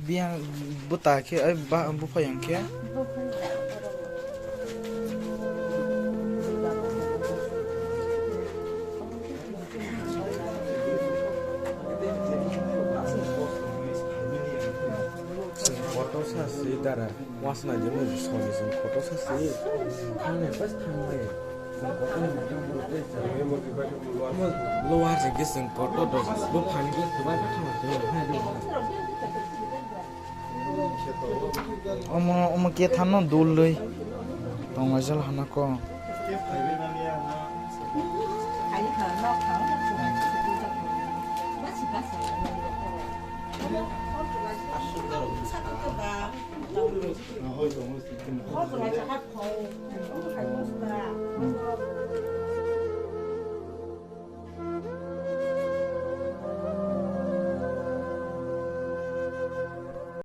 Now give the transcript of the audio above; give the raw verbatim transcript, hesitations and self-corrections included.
Biyang bwta khe, ai ba, buphai yang khe. Kotor sa si dara, wasna je mo soni song kotor sa si. Thang ne pas thang ne. Lower se gising kotor do, bo phan gising ba thang ne. Omo, omo kethano dul lwi tonglaijal hana ko.